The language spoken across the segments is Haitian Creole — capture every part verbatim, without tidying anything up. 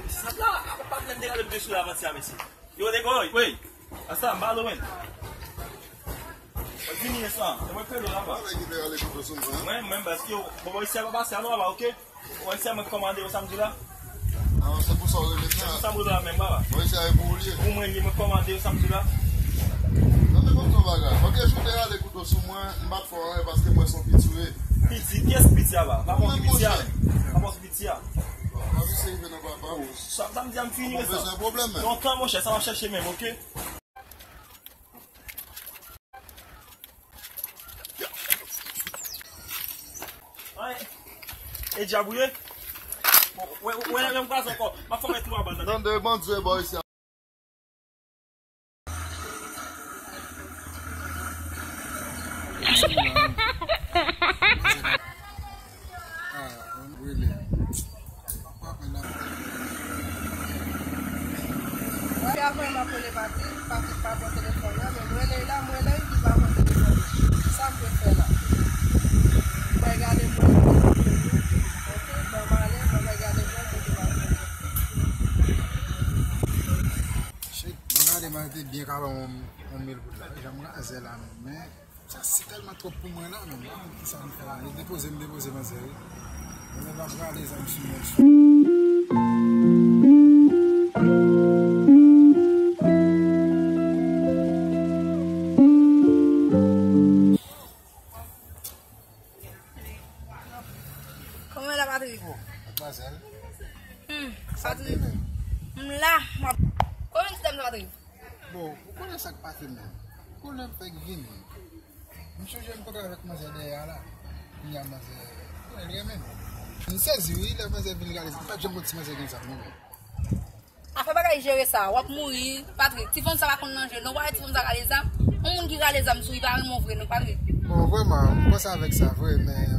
Sa la, apa pa plèn de gade de sou la avanti a, mesye. Yo, nèg, wi, wi. Asa, m pa lo, men. Mwen vini, sa. Mwen pede la, pa. Mwen, mwen, paske, bon, bon, isi a pa pase, alò, pa, ok? Wè, se mwen k kòmande yo samdi la. Ah, se pou sa w rele sa. Se pou sa m rele la menm, baba. Wè, se pou ou li ye. Pou mwen li ye, mwen kòmande yo samdi la. Tande, ban m di w bagay. Ok, jou te rale kouto sou mwen, m pa t fè anyen paske mwen se yon piti w ye. Piti? Kiyès piti a, baba? Pa bon piti a. Pa bon piti a. Mwen se rive nan papa. Sa, sa m di a m fini sa. Mwen bezwen pwoblèm, men. Lontan, monchè, sa m ap chèche menm, ok? Ay, e djab ou ye? Wè, wè, wè, lè m kwaze ankò, m ap fè w mèt tou anba nan. Tande, bandi e bò isi a. Ah, rele. Depi avan m ap rele Patrick, Patrick pa pran telefòn nan, men m rele l la, m rele l, li pa pran telefòn nan. Sa m dwe fè la? Mwen gade mwen, ok, ban m ale, mwen gade mwen, kote m ap fè. Shit, mwen gade mwen te byen ka ban mwen yon mil goud la. Jan mwen a zè la, men Sa se tèlman twòp pou mwen la, men m pa konn kisa m fè la. Yo depoze m, depoze manzè, wi. Mwen menm ap rale zam sou mwen. Kòman w ye la, Patrick? Oh, madmwazèl. Hmm, Patrick. M la, m ap. Kòman ti dam sa, Patrick? Bon, ou konnen sa k pase menm. Konnen m fèk vini. M chonje m kontre avèk manzè dèyè a la. Kounye a manzè, konnen l renmen m. M sezi wi, lè manzè vin rale, m pa t janm konn si manzè gen zam non, men. Afè bagay jere sa, w ap mouri, Patrick. Ti fanm sa pa konn nan jwe non, w pa wè ti fanm sa rale zam? Yon moun ki rale zam sou li pa renmen w vre non, Patrick. Bon, vrèman, m panse avèk sa vre, men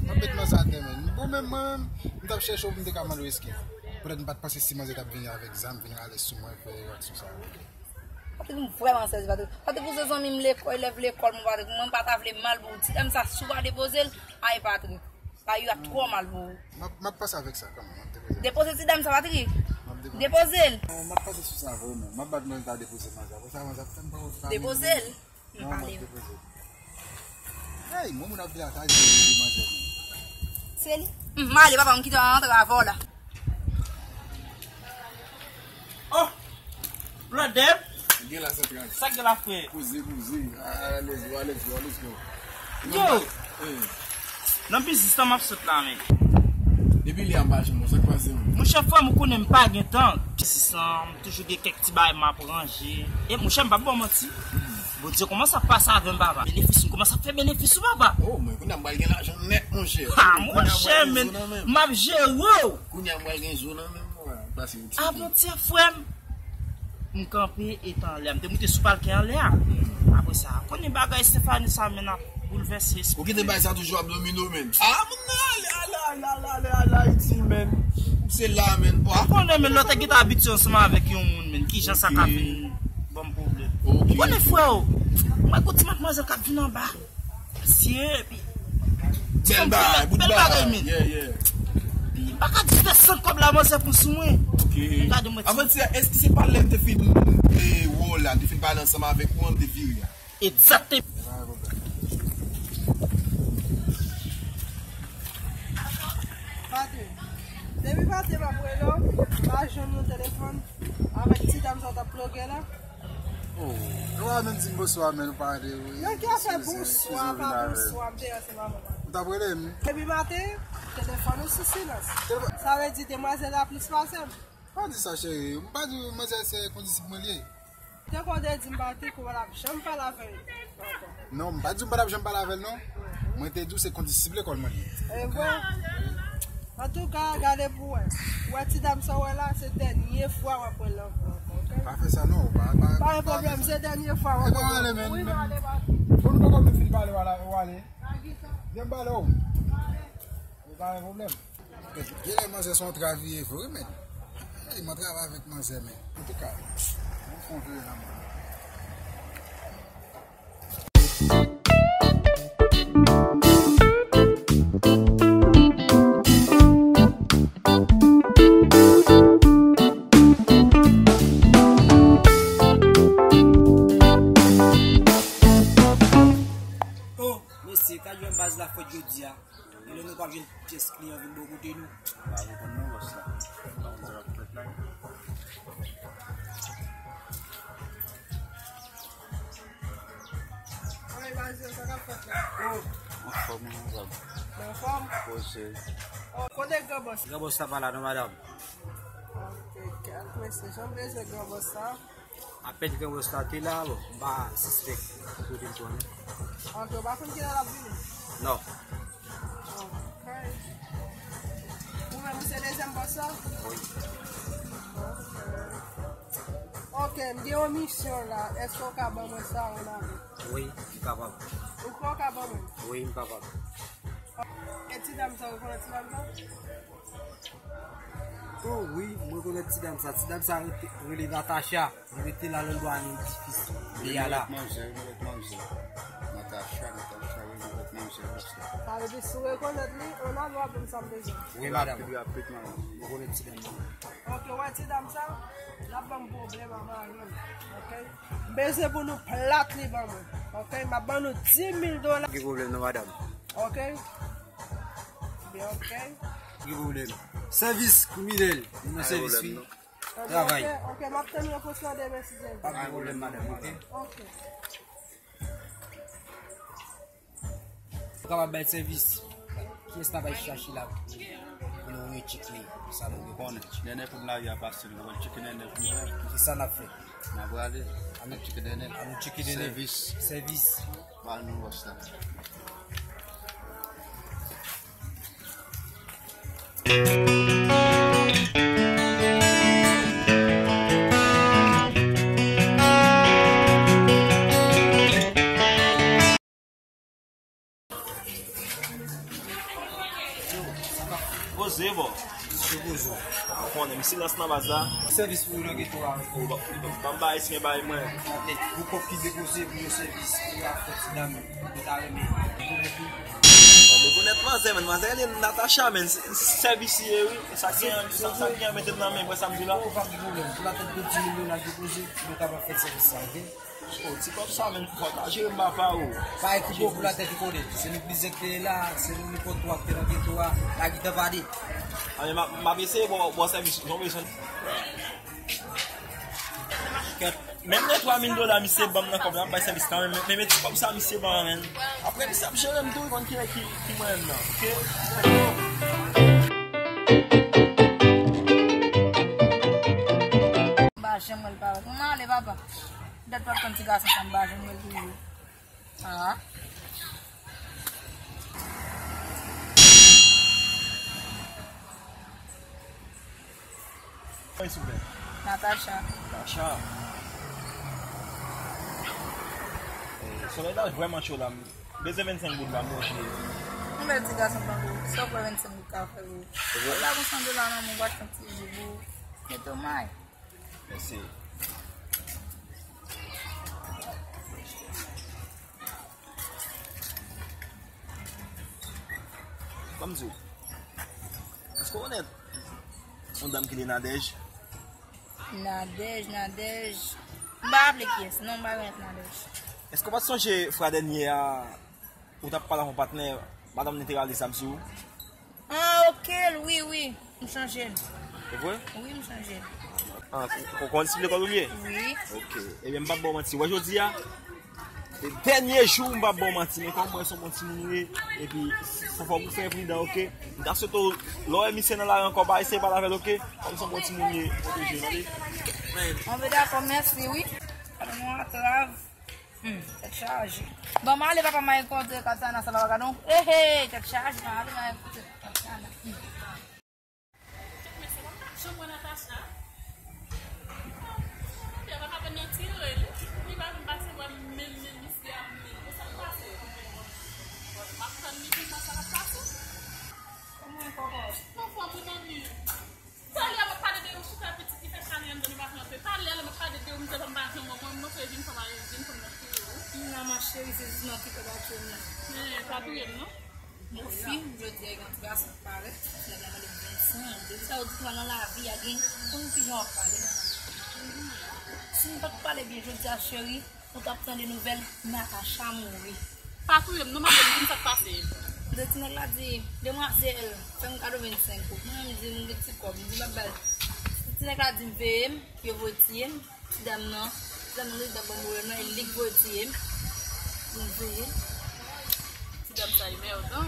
m ap met manzè atè, men. Bon, men mwen menm, m t ap chèche w pou m te ka mande w eskiz. Poutèt m pa t panse si manzè t ap vini avèk zam, vin rale sou mwen, fè yon aksyon sa. Patrick, m vrèman sezi, Patrick. Patrick, ou se zanmi m lekòl, elèv lekòl mwen, Patrick. Mwen pa ta vle mal pou ou. Ti dam sa, si w pa depoze l, ay, Patrick. Sa yo ap twò mal pou ou. M ap, m ap panse avèk sa kanmenm, m ap depoze l. Depoze ti dam sa, Patrick. M ap depoze. Depoze l. Non, m ap panse sou sa vrèman. M ap bat mwen ta depoze manzè. Apre sa, manzè ap fè m pa wè fanmi. Depoze l. M pale. Non, m ap depoze. Hey, mwen moun ap vin atak de manzè. Se li? M ale, papa, m kite w antre avè w la. Oh! Blòdè! Gen la, Santral. Sa k gen la, frè? Koze, koze. Alèz, alèz, alèz, alèz. Yo! Eh. Nan biznis la m ap sot la, men. Depi lè a m pa jwenn ou, sa k pase, men? Monchè, frè m, ou konnen m pa gen tan. Biznis la, m toujou gen kèk ti bagay m ap ranje. E monchè, m p ap ba w manti. Bondye kòmanse ap pase avè m, papa. Benefis, m kòmanse ap fè benefis, wi, papa. Oh, mwen, kounye a m pral gen lajan nèt, monchè. Ha, monchè, men, m ap jere w. Kounye a m pral gen zo nan men m, papa. Pase yon ti. Avantyè, frè m, m kanpe etan anlè a. M te moute sou palkè anlè a. Apre sa, konnen bagay Stephanie sa, men, ap boulvèse espri. Ou kite bagay sa toujou ap domine w, men. Ah, moun nan ale, ale, ale, ale, ale, ale Ayiti, men. Ou se la, men. Ou konnen, men, lè w te gentan abitye ansanm avèk yon moun, men. Kijan sa ka vin ban m pwoblèm? Ok. Ou konnen, frè o, mwen gon ti madmwazèl k ap vin anba. Mesye, epi bèl bagay, bout bagay, men. Yeah, yeah. Epi m pa ka di fè san kòb la, manzè pran sou mwen. Ok. Gade mwen ti. Avan ti, èske se pa lè m te fin, eh, wè w la, m te fin pale ansanm avèk ou, m te vire a? Egzakteman. Maten. Depi maten m ap rele w, m pa jwenn yon telefòn avèk ti dam sa w t ap ploge la. Oh, nou pa menm di m bonswa, men nou pa rele, wi. Nan ki afè bonswa, pa bonswa, m te ranse maman. Ou t ap rele m? Depi maten, telefòn ou sou silans. Telefòn. Sa vle di demwazèl la plis pase m. Pa di sa, cheri. M pa di manzè se kondisip mwen li ye. Te konn te di m pa te kou w ap janm pale avè l ankò. Non, m pa di w m pa t ap janm pale avè l, non. Mwen te di w se kondisip lekòl mwen li ye. E vre. Antouka, gade pou w wè. Ou wè ti dam sa w wè la, se dènye fwa w ap wè l ankò, ok? Pa fè sa, non. Pa, pa, pa gen pwoblèm, se dènye fwa w ap wè l. Wi, m ale, m ale. Bon, nou poko menm fin pale, w ale, w ale. Vin m pale w. Pa gen pwoblèm. Genlè manzè se yon travay vre, men. Ey, mwen travay avèk manzè, men. Antouka, mwen fè yon vire nan mwen. Se ka jwenn baz la fèt jodi a. E lè nou p ap jwenn pyès kliyan vin bò kote nou. Pa reponn non, bòs la. Pa konn sa k ap fèt la. Wi, baz yo, sa k ap fèt la? Oh, anfòm, wi, baz. Anfòm? Poze. Oh, kote gran bòs? Gran bòs la pa la non, madanm. Ok, kèt, mesye, jan m bezwen gran bòs sa. Apèn gran bòs la te la, bon, m pa sispèk kote l pran non. Ok, ou pa konn kilè l ap vini? Non. Ok. Ou menm, ou se dezyèm bòs la? Wi. Ok. Ok, m gen yon misyon la. Èske w ka ban mwen sa, yon ane? Wi, m kapab. Ou kwè w ka ban mwen? Wi, m kapab. E ti dam sa, ou rekonèt ti dam sa? Oh, wi, m rekonèt ti dam sa. Ti dam sa rete, rele Natacha. Li rete la nan dwa Nidifis. Li a la. Rekonèt manzè, rekonèt manzè. Natacha, Natacha, rekonèt manzè, bòs la. Sa vle di, si w rekonèt li, ann al w ap ban m sa m bezwen. Wi, madanm. Rapid, rapid, madanm. M rekonèt ti dam nan. Ok, wè ti dam sa, l ap ban m pwoblèm a mari m. Ok? M bezwen pou nou plat li ban mwen. Ok? M ap ban nou dis mil dola. Gen pwoblèm non, madanm. Ok? Byen, ok. Gen pwoblèm. Sèvis kriminèl. Nou nan sèvis, wi. Travay. Ok, ok, m ap tann repons lan demen si Dye vle. Pa gen pwoblèm, madanm, ok? Ok. Ou kapab bay sèvis. Kiyès n ap al chache la pou nou retcheke sa nou gen? Bon, nènè pou m lari a pase, nou pral tcheke nènè pou m. Ki sa n ap fè? N a prale. Ann tcheke nènè. Ann tcheke nènè. Sèvis. Sèvis. Pral nou wè sa. Poze, bò. Misye poze. Ou konnen, m silans nan baz la. Sèvis pou yo nan geto a. Ou ba, ban m bay, siyen bay mwen. Ou kòb ki depoze pou yo sèvis, pou yo ap fè ti dam yo. Yo ta renmen. Bon, mwen konèt manzè, men manzè rele Natacha, men s-, s-, sèvis li ye, wi. Sa ki an, sa, sa ki an mete m nan men, wè sa m di la. Ou pa gen pwoblèm. Pou la tèt de dis mil dola depoze, nou kapab fè sèvis sa, ok? Oh, ti kòb sa, men fò ta jere m papa, oh. Pa ekite w pou la tèt ou kole. Se nou plizyè ki te la, se nou nenpòt twa ki te nan geto a, la ki te pale. A, men m ap, m ap eseye bò, bò sèvis, jan w bezwen. Kèt, menm lè twa mil dola misye ban m nan kòb la, m ap bay sèvis kanmenm, men, men, men ti kòb sa misye ban mwen, men. Apre misye ap jere m tou, li konn kilè ki, ki mwen menm nan, ok? M pa janm wè l parèt. Mwen ale, papa. Dat m ap tann ti gason sa, m pa janm wè l toujou. Ah. Wi, silvouplè. Natacha. Natacha. Eh, solèy la vrèman cho la. M bezwen vennsenk goud la, monchè. Yon bèl ti gason tankou w, sa w kwè vennsenk goud ka fè pou ou? Se vre? Ou la gon san dola nan men w, w pa t fè ti ji pou ou. Mete w may. Mèsi. Ban m di w, èske w konnen yon dam ki rele Nadège? Nadège, Nadège. M pa raple kiyès, non, m pa konèt Nadège. Èske w pa t sonje fwa dènye a, ou t ap pale ak yon patnè, madanm li te rale zam sou ou? Ah, ok, wi, wi. M chanje l. Se vre? Wi, m chanje l. Ah, ou, ou konn si lekòl ou ye? Wi. Ok. Ebyen, m p ap ba w manti. Wè, jodi a, se dènye jou m p ap ba w manti, men kòm mwen se yon bon timoun ou ye, epi fò, fò w fè pridan, ok? M ta swete w, lè w wè misye nan lari ankò, pa eseye pale avè l, ok? Kòm se yon bon timoun ou ye, pwoteje l, tande? Anben, dakò, mèsi, wi. Mwen antrav. Hmm, tèt chaje. Bon, m ale, papa, m al kontre Katana, sa la, gade yon, ehe, tèt chaje, m ale, m al kontre Katana. Hmm. Mesye, m ap ka janm wè Natacha. Li pa ka vin nan tire li. Li pa vin pase wè m, menm, menm misye a, menm. Sa k pase? M ap tann li pou m wè sa k ap pase. Kòman, kòkò? Anfòm, wi, manmi. Talè a m ap pale de yon chita pitit ki fè chali anndan, li pa fè antre. Talè a lè m ap pale de yon mizè m pa janm wè, mwen, mwen se jenn fanm a, jenn fanm nan touye w. Kounya, ma chérie, se jis nan ki fè batyo m nan. Men, pa touye m, non. Mon fi, jodi a, gen yon ti gason ki parèt, nèg la mande m vennsenk. Depi sa, yo di twa nan lavi a, gen konn kijan w ap pale. Si m pa t pale byen jodi a, cheri, ou t ap tande nouvèl Natacha mouri. Pa touye m non, m ap di m sa k pase. De ti nèg la di, demwazèl, fè m kado vennsenk goud. Mwen menm m di m gen ti kòb, m di m ap ba l. Ti nèg la di m veye m, yo voye tiye m. Ti dam nan, ti dam nan li t ap ban m pwoblèm nan, e li k voye tiye m. M veye. Ti dam sa e mèdan.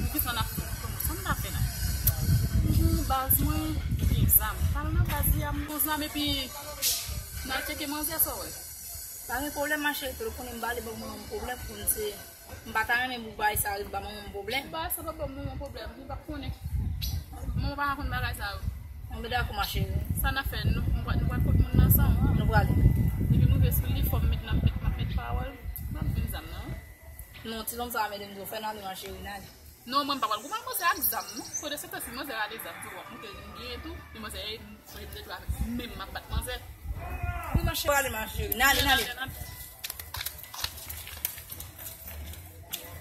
Poukisa n ap fè kòman? Sa m ta fè la? M gen yon baz mwen, li gen zam. Pale nan baz li a, m gon zam epi n al tcheke manzè sa w wè. Pa gen pwoblèm, ma chérie, tou konnen m pale ban mwen yon pwoblèm pou m se, m pa ta renmen pou bagay sa rive ba manman m pwoblèm. Bagay sa p ap ban manman pwoblèm, li p ap konnen. Manman pa konn bagay sa yo. Anben dakò, ma chérie. Sa n ap fè, nou, nou pral, nou pral kot moun nan ansanm. Nou prale. Epi m rive sou li, fò m met nan, met, met pawòl. M ap vin zam nan. Non, ti nonm sa a mete m di w fè n ale, ma chérie, n ale. Non, mwen m pa pral goumen ak manzè ak zam non. Kote se tansi manzè rale zam tou, w ap moute l gen tou, men manzè, mwen m te jwe avèk menm m ap bat manzè. Wi, ma chérie, ale, ma chérie. N ale, n ale.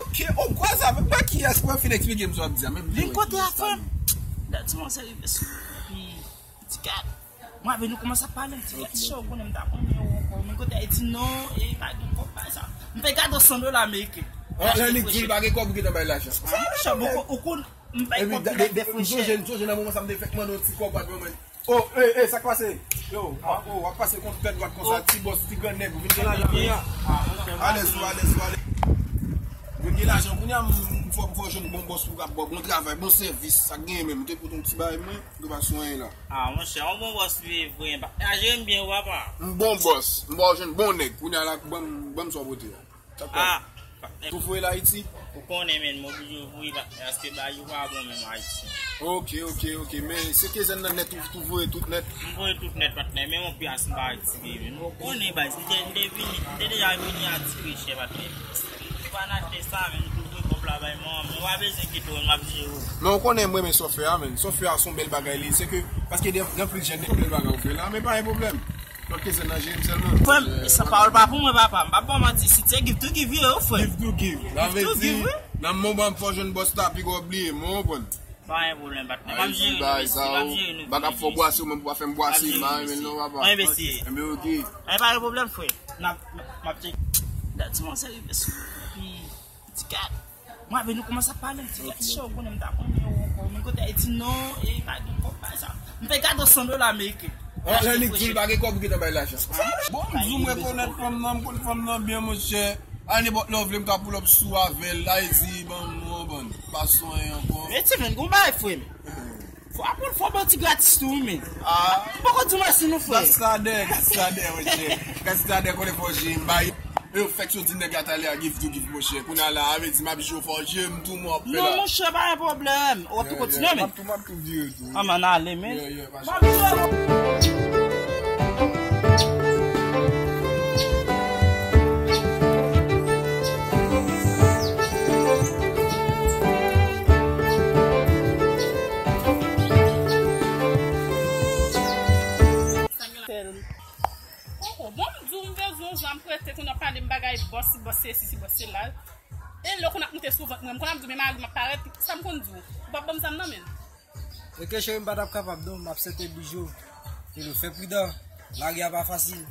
Ok, o kwaze avèk mwen, kiyès mwen fin eksplike m sa w ap di a menm? Vin kote a, frè m. Dat ti manzè rive sou. Ti gad. Mwen avè nou kòmanse ap pale, ti gad, chè, ou konnen m ta konnen ou ankò. Men kote a di non, e pa gen kòb bay sa. M fè gade san dola ameriken. Lè li di l pa gen kòb, ou gentan bay lajan. Sa, monchè, ou kon, m bay kòb pou bay de fwen chè. M sonje, m sonje nan moman sa m te fèk mande yon ti kòb, pa t ban mwen. O, e, e, sa k pase? Yo, w ap pase kont pèt dwat konsa, ti bòs, ti grann nèg, ou vin gen lajan kounye a. Alèz ou, alèz ou, alèz. Vin gen lajan kounye a, m, m fò, m fò jwenn bon bòs pou k ap ba w bon travay, bon sèvis, sa k genyen menm. M te pote yon ti bagay mwen, m te pa sou anyen la. Ah, monchè, yon bon bòs li vre, pa. A jere m byen, wi, papa. M bon bòs, m ba w jwenn bon nèg, kounye a la, ban m, ban m sa w pote a. Ah, patnè. Tou voye l Ayiti? Ou konnen, men, m oblije voye, patnè, paske bagay yo pa bon menm Ayiti. Ok, ok, ok. Men se kezèn nan nèt ou tou voye tout nèt? M voye tout nèt, patnè, men yon pyas m pa retire, men. Ou konnen, baz, m te, m te vini, m te deja vini atire chè, patnè. M pa nan achte sa, men m tou voye kòb la bay manman m. Ou pa bezwen enkyete w, m ap jere w. Men ou konnen m renmen sa w fè a, men. Sa w fè a se yon bèl bagay li. Se ke, paske gen, gen anpil jèn, gen anpil bagay ou fè la, men pa gen pwoblèm. Lòt kesyon nan jere m sèlman. Frè m, sa pawòl pa pou mwen, papa. M p ap ba w manti. Si se give to give, wi, frè m. Give to give. Sa vle di, nan moman m fò jwenn bòs la, piga w bliye m, ou konprann? Pa gen pwoblèm, patnè. M ap jere nou, mesi, m ap jere nou. M pa ka fè w bwase, ou menm pou pa fè m bwase, m pa renmen l non, papa. Mwen envesti. Enben, ok. Enben, pa gen pwoblèm, frè. N ap, m ap tcheke. Dat ti manzè rive sou. Ti gad. Mwen avè nou kòmanse ap pale, ti gad, chè, ou konnen m ta konnen ou ankò. Men kote a di non, e pa gen kòb bay sa. M fè gade san dola ameriken. Lè li di l pa gen kòb, ou gentan bay lajan. Bon, m di w, m rekonèt fanm nan, m konn fanm nan byen, monchè. A nenpòt lè w vle, m ka pull up sou avè l, la, e di, ban m, ou konprann, pa sou anyen ankò. Men ti menn, gon bagay, frè m. Fò aprann fò ban ti gratis tou, wi, men. Ah. Poko di mèsi nou, frè. Gaskadè, gaskadè, monchè. Gaskadè konnen fò jere m bay. Yo fèk soti nèg la talè a, give to give, monchè. Kounye a la, a vle di m ap jwe fò jere m tou, mwen ap fè la. Non, monchè, pa gen pwoblèm. W ap tou kontinye, men. M ap tou, m ap tou vire tou. Ah, man, ale, men. Yeah, yeah, pa chanje. Poko bon, m di w m bezwen w, jan m prete, kounye a w pale m bagay bòs, si bòs se si, si bòs se la. E lè w konn ap moute sou vant mwen, m konn ap di w, men mari m ap parèt, sa m konn di w? Ou p ap ban m zam nan, men. Rete cheri, m pa t ap kapab non, m ap sete Bijo. Kelo, fè pridan. Lari a pa fasil.